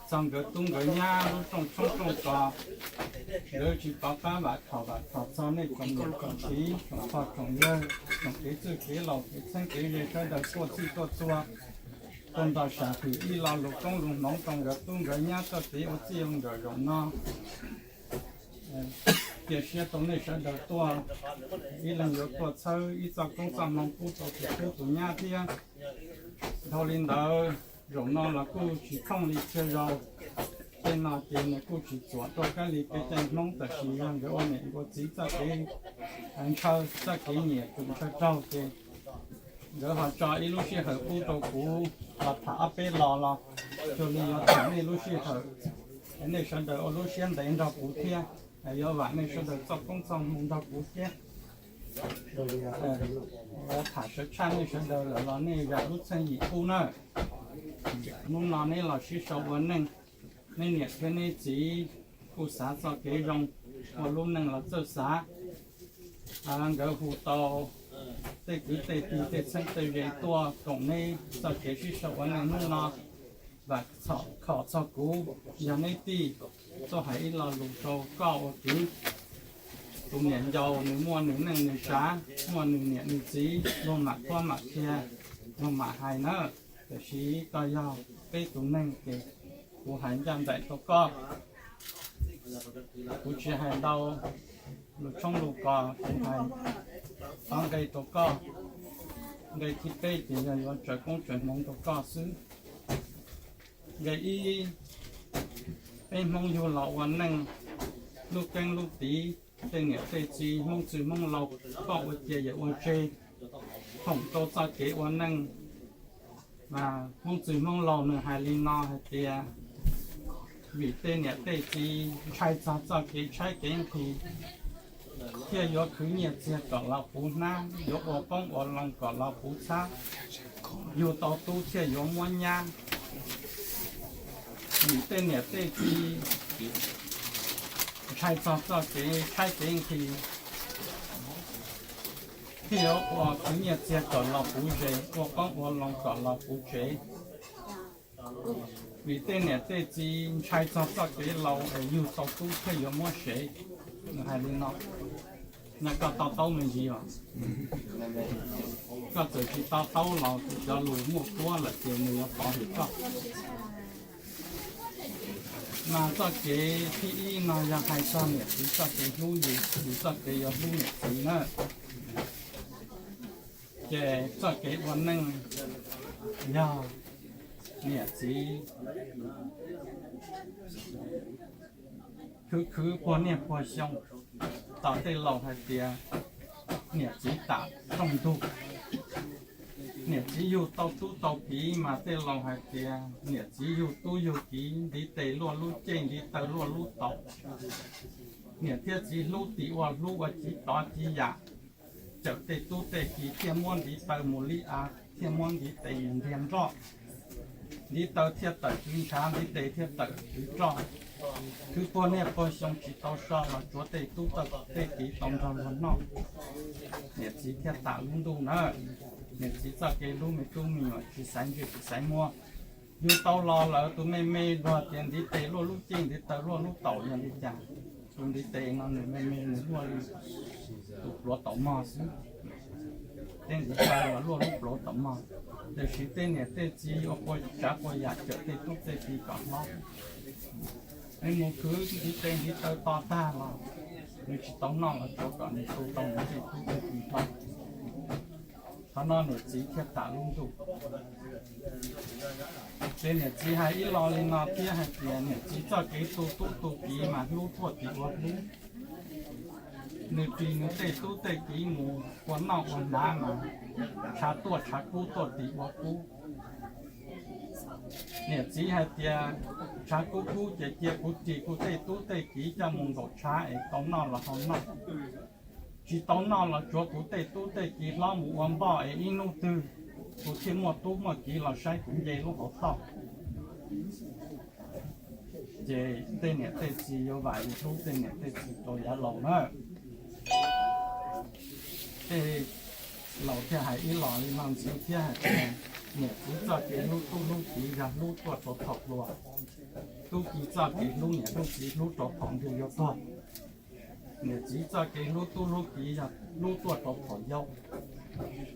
txog nkawd tub nkawd nyab lub rooj tshoob rooj kos, nkawd tsis pov qab vam khom vam khom txog nej tsoom niam tsoom txiv tsoom pog tsoom yawg tsoom kev txwj kev laus kev txheeb kev ze sawv daws tuaj txhij tuaj txhua, tuaj nrog sam hwm ib lo lus koob lus hmoov rau nkawd tub nkawd nyab txoj kev ua txij ua nkawm zaum no. Cia siab rau nej sawv daws tuaj, ib leeg yuav tuaj txhawb ib txoj koob txoj hmoov pub rau tus tub tus nyab thiab. Dhau li ntawd, zaum no los kuj tsis thooj li txhia zaus. Tej no ces nws kuj tsis txuam rau kab li kev cai Hmoob, tab sis yog nkawd ua niam ua txiv txoj kev ntshaw, txoj kev nyiam tus ntshaw raug ces nkawd ho tso ib lub sij hawm pub rau kuv los tham ob peb lo los cuag li yuav tham nej lub sij hawm, nej sawv daws ua lub siab ntev nrog kuv thiab, yuav vam nej sawv daws txoj koob txoj hmoov nrog kuv thiab. Tham sawv tshaj nej sawv daws lawm los nej zam lub txheej yim pub na. Hnub no neb los sib sau ua neej, neb niam thiab neb txiv kuj xav txoj kev zoo, ua lub neej los txawj xav. Nkawd hu tau tej kwv tej tij tej txheeb tej ze tuaj koom neb txoj kev sib sau ua neej hnub no. Vam khom txog kuv, yog neb tij, tuaj hais ib lo lus rau koj ua kwv. Tus niam ncaus nws muaj nws neej nws tsav, muaj nws niam nws txiv, luag mam thuab mam qhia, luag mam hais na. Tiam sis koj yog peb tus neeg ces kuv hais ncaj nraim rau koj. Kuv tsis hais ntau lus tshoob lus kos, kuv hais ob nqe rau koj. Nqe thib peb ces yog yuav tsaws koob tsaws hmoov rau koj xwb. Nqe ib, peb Hmoob yug los ua neej, lub keeb lub tiv, tej niam tej txiv Hmoob txwj Hmoob laus, koj ua cia yam ua tseg, thoom rau txoj kev ua neej. Hmoob txwj Hmoob laus nws hais li no hais tias, vim tej niam tej txiv ntshai txog txoj kev tshaib kev nqhis, thiaj yuav khwv nyiaj txiag kom los puv hnab, yuav ua qoob ua loo kom los puv txhab, yug tau tub thiaj yuav muab nyab. Vim tej niam tej txiv ntshai txog txoj kev tshaib kev nqhis, thiaj yuav ua khwv nyiaj txiag kom los puv zes, ua qoob ua loo kom los puv tsev. Vim tej niam tej txiv ntshai txog txoj kev laus es yug tau tub thiaj yuav muab sev. Nws hais li no, no koj to taub me ntsis os. Koj txawm tsis to taub los kuv cov lus muaj kuab lawm ces nws yuav pov hwm koj. Mas txoj kev thib ib no yog hais txog niam txiv txoj kev hlub yus, yus txoj kev yuav hlub niam txiv na. Ces txoj kev ua neej yog niam txiv khwv khwv puag niaj puag xyoo. Tos tej laus hais tias niam txiv tam rooj ntug, niam txiv yug tau tub tau kiv mas tej laus hais tias niam txiv yug tub yug kiv ntiv tes luaj lub ceg ntiv taw luaj lub taum. Niam thiab txiv hlub tim ua hlub ua civ tov civ yam, cawm tej tub tej kiv thiaj muab ntiv taw mus li av, thiaj muab ntiv tes mus ntiag nroj, ntiv taw thiaj tawm tswv ntshav, ntiv tes thiaj tawm tswv roj. Khwv puag niaj puag xyoo tsis tau so los tsuav tej tub tej kiv tau nrog luag noj, niam txiv thiaj tam lub ntuj na. Niam txiv txoj kev hlub me tub me nyuam tsis xaiv ntsej tsis xaiv muag. Yug tau los lawm tus me me luag tias ntiv tes luaj lub ceg ntiv taw luaj lub taum yog li cas? Tus ntiv tes no nws me me nws luaj li tus pluav taum mog xwb. Tej ntiv taw los luaj lub pluav taum mog. Tiam sis tej niam tej txiv ua puas tsav puas yam cawm tej tub tej kiv kom hlob. Nws mus khwv ntiv tes ntiv taw to tag los nws tsis tau noj los tsuav kom nws tu tau nws tej tub tej kiv hlob. Qhov no niam txiv thiaj tam lub ntuj. Ces niam txiv hais ib lo li no thiab hais tias niam txiv txoj kev tu tub tu kiv mas hlub tuaj tim ua hlub. Nws ris nws tej tub tej kiv mus ua noj ua hnav mas tshav tuaj tshav kub tuaj tim ua kub. Niam txiv hais tias tshav kub kub ces cia kuv ris kuv tej tub tej kiv coj mus nkaum tshav es tau noj los ho noj. Tsis tau noj los tsuav kuv tej tub tej kiv hlob mus ua npoj es ib hnub twg kuv thiaj muaj tub muaj kiv los saib kuv nce lub hauv toj. Ces tej niam tej txiv yuav vam yuav hlub tej niam tej txiv rau yav laus na. Tej laus thiaj hais ib los li no ntxiv thiab hais tias Niam txiv txoj kev hlub tub hlub kiv yog hlub tuaj rau thaum hluas. Tub ki txoj kev hlub niam hlub txiv hlub rau thaum ntuj yuav tuag. Niam txiv txoj kev hlub tub hlub kiv yog hlub tuaj rau thaum yau.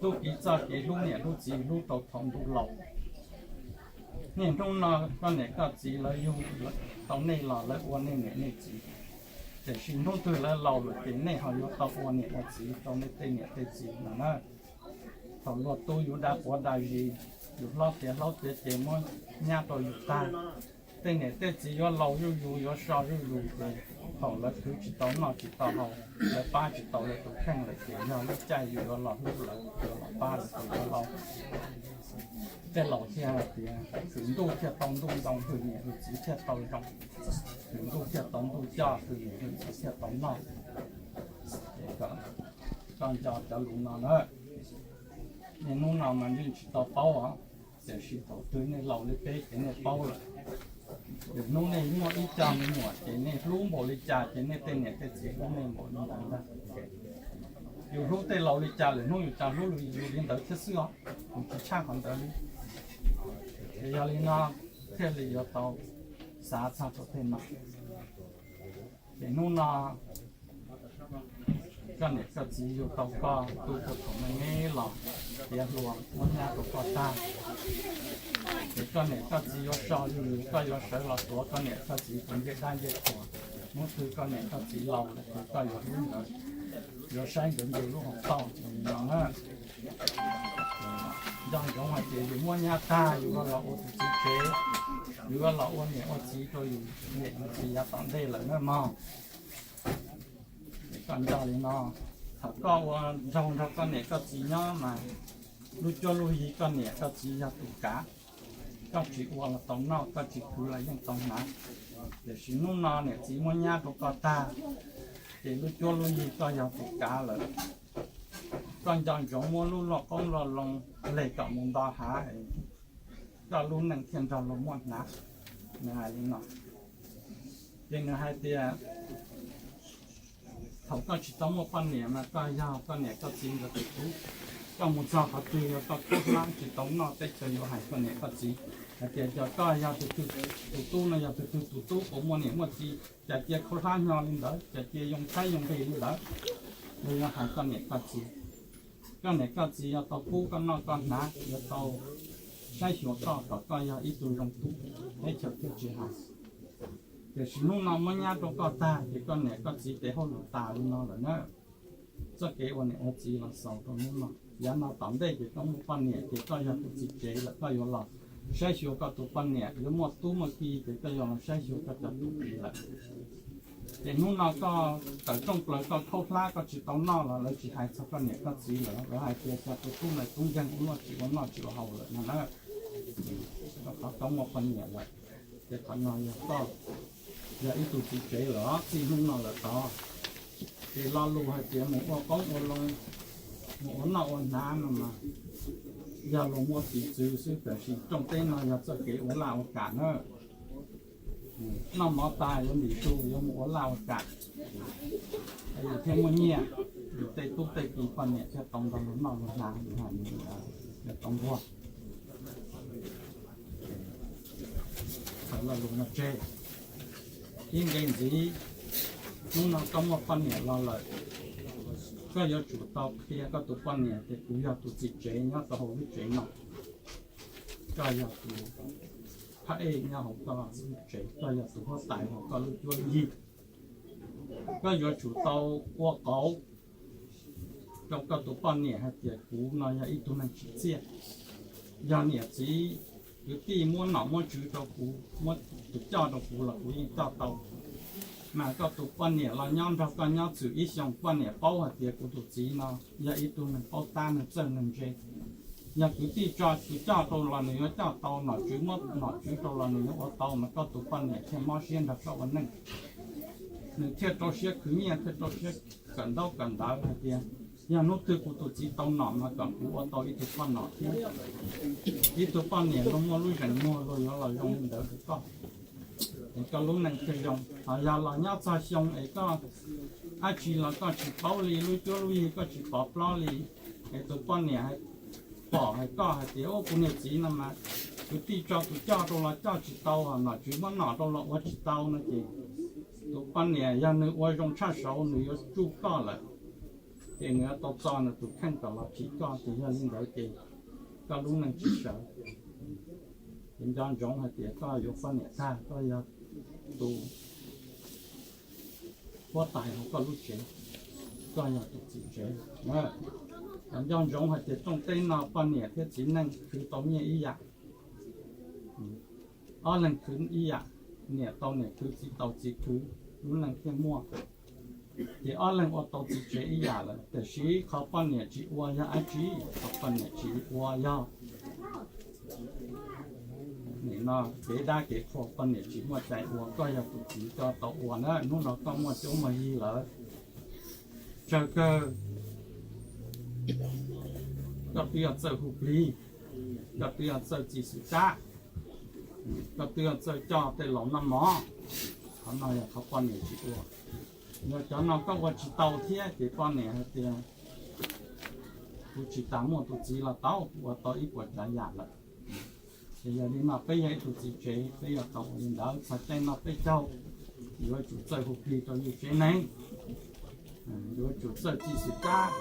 Tub ki txoj kev hlub niam hlub txiv hlub rau thaum ntuj laus. Niaj hnub no koj niam koj txiv lawv yug tau nej los lawv ua nej niam nej txiv, tiam sis hnub twg lawv laus lawm ces nej ho yuav tau ua niam ua txiv rau nej tej niam tej txiv no na. Thaum luag tu yus da quav da zis, yus hlob tiav hlob tiav ces muab nyab rau yus tag. Tej niam tej txiv yuav laus zuj zus yuav so zuj zus ces thaum lawv khwv tsis tau noj tsis tau haus, lawv pab tsis tau lawv tus kheej lawm ces yog lub caij yus yuav los hlub lawv, yuav los pab lawv tus yuav laus. Tej laus thiaj hais tias hwm ntuj thiaj tau ntuj ntoo, hwm niam hwm txiv thiaj tau zoo, hwm ntuj thiaj tau ntuj coj, hwm niam hwm txiv thiaj tau noj. Ces koj nco cov lus no na. Niaj hnub no mas yeej tsis tau paub os, tiam sis thaum twg nej laus li peb ces nej paub lawm. Lwm hnub nej muaj ib co me nyuam ces nej hlub npaum li cas ces nej tej niam tej txiv hlub nej npaum li ntawd ntag. Yus hlub tej laus li cas lwm hnub yus tsa hlub yus li ntawd thiab xwb os, yus tsis tshaj qhov ntawd li. Ces yog li no thiaj li yuav tau xav txog rau tej no. Ces hnub no koj niam koj txiv yug tau koj tu tau thaum me me los tiav hluas muab nyab rau koj tag, ces koj niam koj txiv yuav so yus, koj yuav sawv los tuav koj niam koj txiv tus ncej dab ncej qhua. Hnub twg koj niam koj txiv laus lawm ces koj yuav hlub ntawd, yuav saib nkawd ncig lub hauv paus no na. Nco ntsoov hais tias yus muab nyab tag yus yuav los ua tus txiv tsev, yus yuav los ua niam ua txiv rau yus niam yus txiv yav tom ntej lawm na mog. Ces koj nco li no, thaum koj ua nraug nrog koj niam koj txiv nyob mas lub cuab lub yig koj niam koj txiv yog tus kav, koj tsis ua los tau noj, koj tsis khwv los yeej tau hnav. Tiam sis hnub no niam txiv muab nyab rau koj tag, ces lub cuab lub yig koj yog tus kav lawm. Koj nco ntsoov muab lub loj qoob loj loo leg kom mus nto hav, koj lub neej thiaj nrog luag muaj hnav. Nws hais li no, ces nws hais tias thaum koj tsis tau muaj poj niam mas koj yog koj niam koj txiv nkawd tus tub. Koj mus txog qhov twg yog koj khaub hlab tsis tau noj teb chaws yuav hais koj niam koj txiv hais tias, Cas koj yog tus twg tus tub no, yog tus twg tus tub puas muaj niam muaj txiv, cas cia khaub hlab hnyo li ntawd, cas cia yoo tshaib yoo nqhis li ntawd? Luag yuav hais koj niam koj txiv. Koj niam koj txiv yuav tau pub koj noj koj hnav, yuav tau saib xyuas koj kom koj yog ib tug zoo tub, teb chaws thiaj tsis hais. Tiam sis hnub no muab nyab rau koj tag ces koj niam koj txiv tes hauj lwm tas li no lawm na. Txoj kev ua niam ua txiv los xaus rau hnub no. Yav no tom ntej ces koj muaj poj niam ces koj yog tus txiv tsev lawm, koj yuav los saib xyuas koj tus poj niam, yuav muaj tub muaj ki ces koj yuav los saib xyuas koj cov tub ki lawm. Ces hnub no koj tawm rooj plaws koj khaub hlab koj tsis tau noj los lawv tsis hais txog koj niam koj txiv lawm, lawv hais tias cas tus tub no tub nkeeg ua luaj tsis ua noj tsis ua haus lawm no na. Koj qhov koj muaj poj niam lawm, ces qhov no yog koj, yog ib tug txiv tsev lawm txij hnub no lawm tod. Ces lo lus hais tias mus ua qoob ua loo, mus ua noj ua hnav no mas yog luag muaj piv txwv xwb, tiam sis rooj teb no yog txoj kev ua laj ua kam na. Noj mov tas yuav ntim su yuav mus ua laj ua kam, yus thiaj muaj nyiaj, yus tej tub tej ki poj niam thiaj tau nrog luag noj luag hnav, yus hais li ntawd thiaj tau nquag. Txhawm lo lus no tseg. Ib nqe ntxiv, hnub no koj muaj poj niam los lawm, koj yuav tsum tau qhia koj tus poj niam tias kuv yog tus txiv tsev nyob rau hauv lub tsev no, koj yog tus phab ej nyob hauv koj lub tsev, koj yog tus huab tais hauv koj lub cuab lub yig. Koj yuav tsum tau ua qauv rau koj tus poj niam hais tias kuv no yog ib tug neeg tsim txiaj. Yog niam txiv kwv tij muab nom muab tswv rau kuv, muab tus coj rau kuv los kuv yeej coj tau. Mas koj tus poj niam los nyob nrog koj nyob txwm ib xyoos, poj niam paub hais tias kuv tus txiv no yog ib tug neeg paub tab neeg txawj neeg ntse. Yog kwv tij tso tus coj rau los nws yuav coj tau, nom tswv muab nom tswv rau los nws yuav ua tau, mas koj tus poj niam thiaj mob siab nrog koj ua neej. Nws thiaj rau siab khwv nyiaj, thiaj rau siab kawm ntaub kawm ntawv hais tias yog hnub twg kuv tus txiv tau nom mas kom kuv ua tau ib tug poj nom thiab. Ib tug poj niam luag muaj lub zeem muag luag yuav los zoo li ntawd rau koj, es koj lub neej thiaj zoo. Ho yog los nyob txog xyoo es koj dab tsi los koj tsis paub li, lub cuab lub yig koj tsis pov plob li, es tus poj niam pom hais koj hais tias, ub, kuv niag txiv no mas kwv tij tso tus coj rau los coj tsis tau, nom tswv muab nom rau los ua tsis tau no ces tus poj niam yog nws ua zoo tshaj saud nws yuav tsuj koj lawm, ces nws yuav tau txo nws tus kheej kom los thim koj. Ces yog li ntawd ces koj lub neej tsis sawv. Ces nco ntsoov hais tias koj yuav poj niam tag, koj yog tus huab tais hauv koj lub tsev, koj yog tus txiv tsev. Nco ntsoov hais tias rooj teb no poj niam thiab txiv neej khwv tau nyiaj ib yam, ob leeg khwv ib yam, niam tau niam khwv, txiv tau txiv khwv, lub neej thiaj muaj. Ces ob leeg ua tau txiv tsev ib yam lawm, tiam sis qhov poj niam tsis ua yog dab tsi? Qhov poj niam tsis ua yog nim no kev dab kev qhua, poj niam tsis muaj cai ua, koj yog tus txiv koj tau ua na. Hnub no koj muaj cuab muaj yig lawm, tsawg kawg, koj twb yog txawj hu plig, koj twb yog txawj txi xwm kab, koj twb yog txawj coj tej laus noj mov. Qhov no yog qhov poj niam tsis ua. Yog cov no koj ua tsis tau thiab ces poj niam hais tias, kuv tsis tas muaj tus txiv los tau, kuv ua tau ib puas tsav yam lawm. Ces yog li no peb yog ib tug txiv tsev peb yuav tau ua li ntawd, txog caij noj peb caug yuav tsum txawj hu plig rau yus tsev neeg, yuav tsum txawj txi xwm kab.